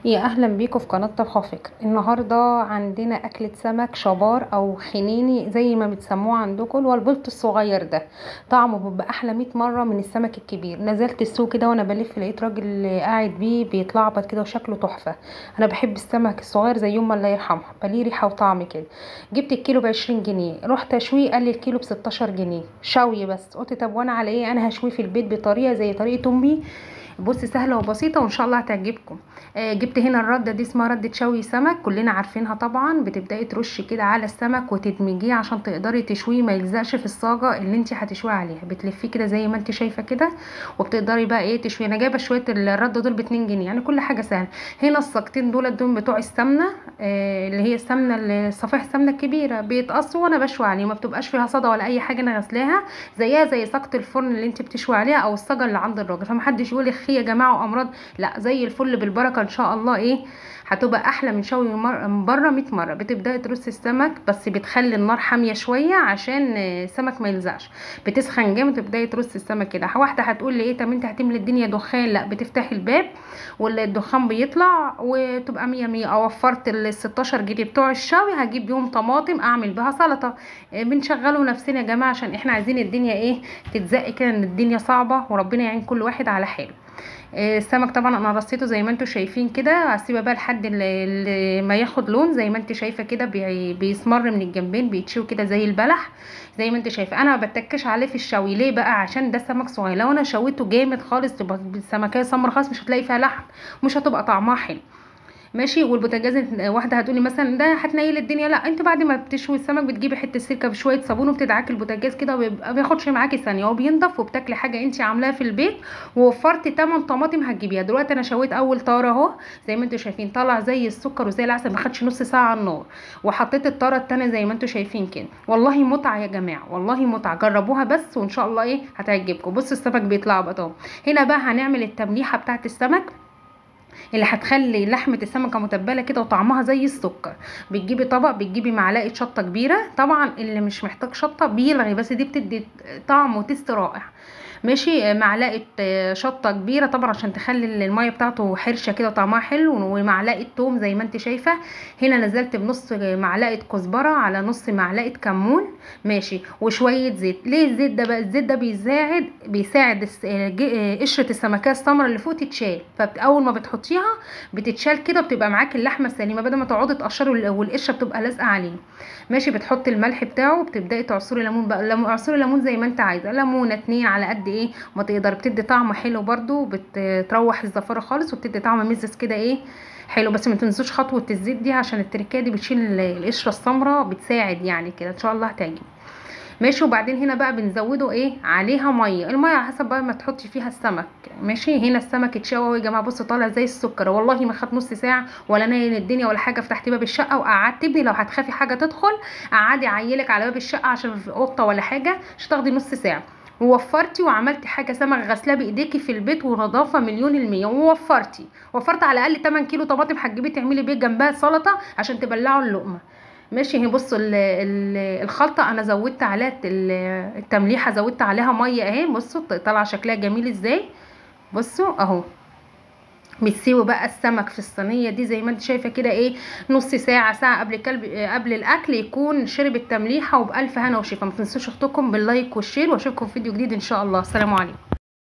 يا اهلا بيكم في قناة طبخه فكر. النهارده عندنا اكله سمك شبار او خنيني زي ما بتسموه عندكم، هو البلط الصغير ده طعمه بيبقى احلى 100 مرة من السمك الكبير. نزلت السوق كده وانا بلف لقيت راجل قاعد بيه بيتلعبط كده وشكله تحفة. انا بحب السمك الصغير زي يوم الله يرحمها، بليه ريحه وطعم كده. جبت الكيلو ب20 جنيه، رحت اشويه قال لي الكيلو ب16 جنيه شوي بس. قلت طب وانا على ايه، انا هشويه في البيت بطريقة زي طريقه امي، بص سهلة وبسيطة وان شاء الله هتعجبكم. جبت هنا الردة دي اسمها رده شوي سمك، كلنا عارفينها طبعا. بتبداي ترشي كده على السمك وتدمجيه عشان تقدري تشويه ما يلزقش في الصاجه اللي انت هتشويه عليها. بتلفيه كده زي ما انت شايفه كده وبتقدري بقى ايه تشويه. انا جايبه شوية الردة دول ب2 جنيه، يعني كل حاجة سهلة. هنا الصاجتين دول بتوع السمنة، اللي هي السمنة الصفيح السمنة الكبيرة، بيتقصوا وانا بشوي عليه، ما بتبقاش فيها صدى ولا اي حاجة. انا غسلاها زيها زي صاجه الفرن اللي انت بتشوي عليها او الصاجه اللي عند الراجل، فمحدش يقول يا جماعة وامراض، لا زي الفل بالبركة ان شاء الله. ايه هتبقى احلى من شوي من بره 100 مرة. بتبداي ترصي السمك، بس بتخلي النار حامية شوية عشان السمك ما يلزقش، بتسخن جامد. تبداي ترصي السمك كده. واحدة هتقول لي ايه طب انت هتملي الدنيا دخان، لا بتفتحي الباب والدخان بيطلع وتبقى 100 100. وفرت ال 16 جنيه بتوع الشوي، هجيب بيهم طماطم اعمل بها سلطة. بنشغلوا نفسنا يا جماعة عشان احنا عايزين الدنيا ايه تتزق كده، ان الدنيا صعبة وربنا يعين كل واحد على حاله. السمك طبعا انا رصيته زي ما انتم شايفين كده، هسيبه بقى لحد ما ياخد لون زي ما انت شايفه كده، بيسمر من الجنبين، بيتشوي كده زي البلح زي ما انت شايفه. انا ما بتكش عليه في الشوي، ليه بقى؟ عشان ده سمك صغير، لو انا شويته جامد خالص تبقى السمكيه سمر خالص، مش هتلاقي فيها لحم، مش هتبقى طعمها حلو. ماشي. والبوتاجاز واحدة هتقولي مثلا ده هتنيل الدنيا، لا انت بعد ما بتشوي السمك بتجيبي حتة سركه بشوية صابون وبتدعكي البوتاجاز كده، وبيبقى بياخدش معاكي ثانية وبينضف، وبتاكلي حاجة انت عاملاها في البيت. ووفرتي 8 طماطم هتجيبيها. دلوقتي انا شويت اول طاره اهو زي ما انتم شايفين، طالع زي السكر وزي العسل، ما خدش نص ساعة على النار. وحطيت الطاره الثانية زي ما انتم شايفين كده. والله متعه يا جماعة، والله متعه، جربوها بس وان شاء الله ايه هتعجبكم. بصوا السمك بيطلع بقى. هنا بقى هنعمل التمليحه بتاعه السمك اللي هتخلي لحمه السمكة متبله كده وطعمها زي السكر. بتجيبي طبق، بتجيبي معلقه شطه كبيرة، طبعا اللي مش محتاج شطه بيلغي، بس دي بتدي طعم وتست رائع. ماشي. معلقه شطه كبيرة طبعا عشان تخلي المية بتاعته حرشه كده وطعمها حلو، ومعلقة توم زي ما انت شايفه. هنا نزلت بنص معلقه كزبره على نص معلقه كمون، ماشي، وشوية زيت. ليه الزيت ده بقى؟ الزيت ده بيساعد قشرة السمكيه السمراء اللي فوق تتشال، فاول ما بتحطيها بتتشال كده بتبقى معاكي اللحمة سليمة، بدل ما تقعدي تقشري والقشره بتبقى لازقه عليه. ماشي. بتحطي الملح بتاعه وبتبداي تعصري ليمون بقى، اعصري ليمون زي ما انت عايزه، ليمونه 2 على قد ايه ما تقدر، بتدي طعم حلو برده، بتروح الزفاره خالص وبتدي طعم مزز كده ايه حلو. بس ما تنسوش خطوة الزيت دي عشان التركية دي بتشيل القشرة السمراء، بتساعد يعني كده، ان شاء الله هتعجب. ماشي. وبعدين هنا بقى بنزوده ايه عليها مية، المية على حسب بقى ما تحطي فيها السمك. ماشي. هنا السمك اتشوى يا جماعة، بصوا طالع زي السكر، والله ما خد نص ساعة ولا نايل الدنيا ولا حاجة. فتحتي باب الشقة وقعدت ابني، لو هتخافي حاجة تدخل قعدي عيلك على باب الشقة عشان في قطة ولا حاجة، مش هتاخدي نص ساعة. ووفرتي وعملتي حاجة سمك غسلاه بايديكي في البيت ونظافه 1,000,000%. ووفرتي وفرت على الاقل 8 كيلو طماطم هتجيبي تعملي بيه جنبها سلطة عشان تبلعوا اللقمة. ماشي. هي بصوا الخلطة انا زودت عليها التمليحه، زودت عليها مية اهي، بصوا طالعه شكلها جميل ازاي. بصوا اهو بتسيبوا بقى السمك في الصينية دي زي ما انت شايفه كده ايه نص ساعة ساعة قبل الاكل يكون شرب التمليحه، وبالف هنا وشفا. ما تنسوش اختكم بال like وال share، واشوفكم في فيديو جديد ان شاء الله. السلام عليكم.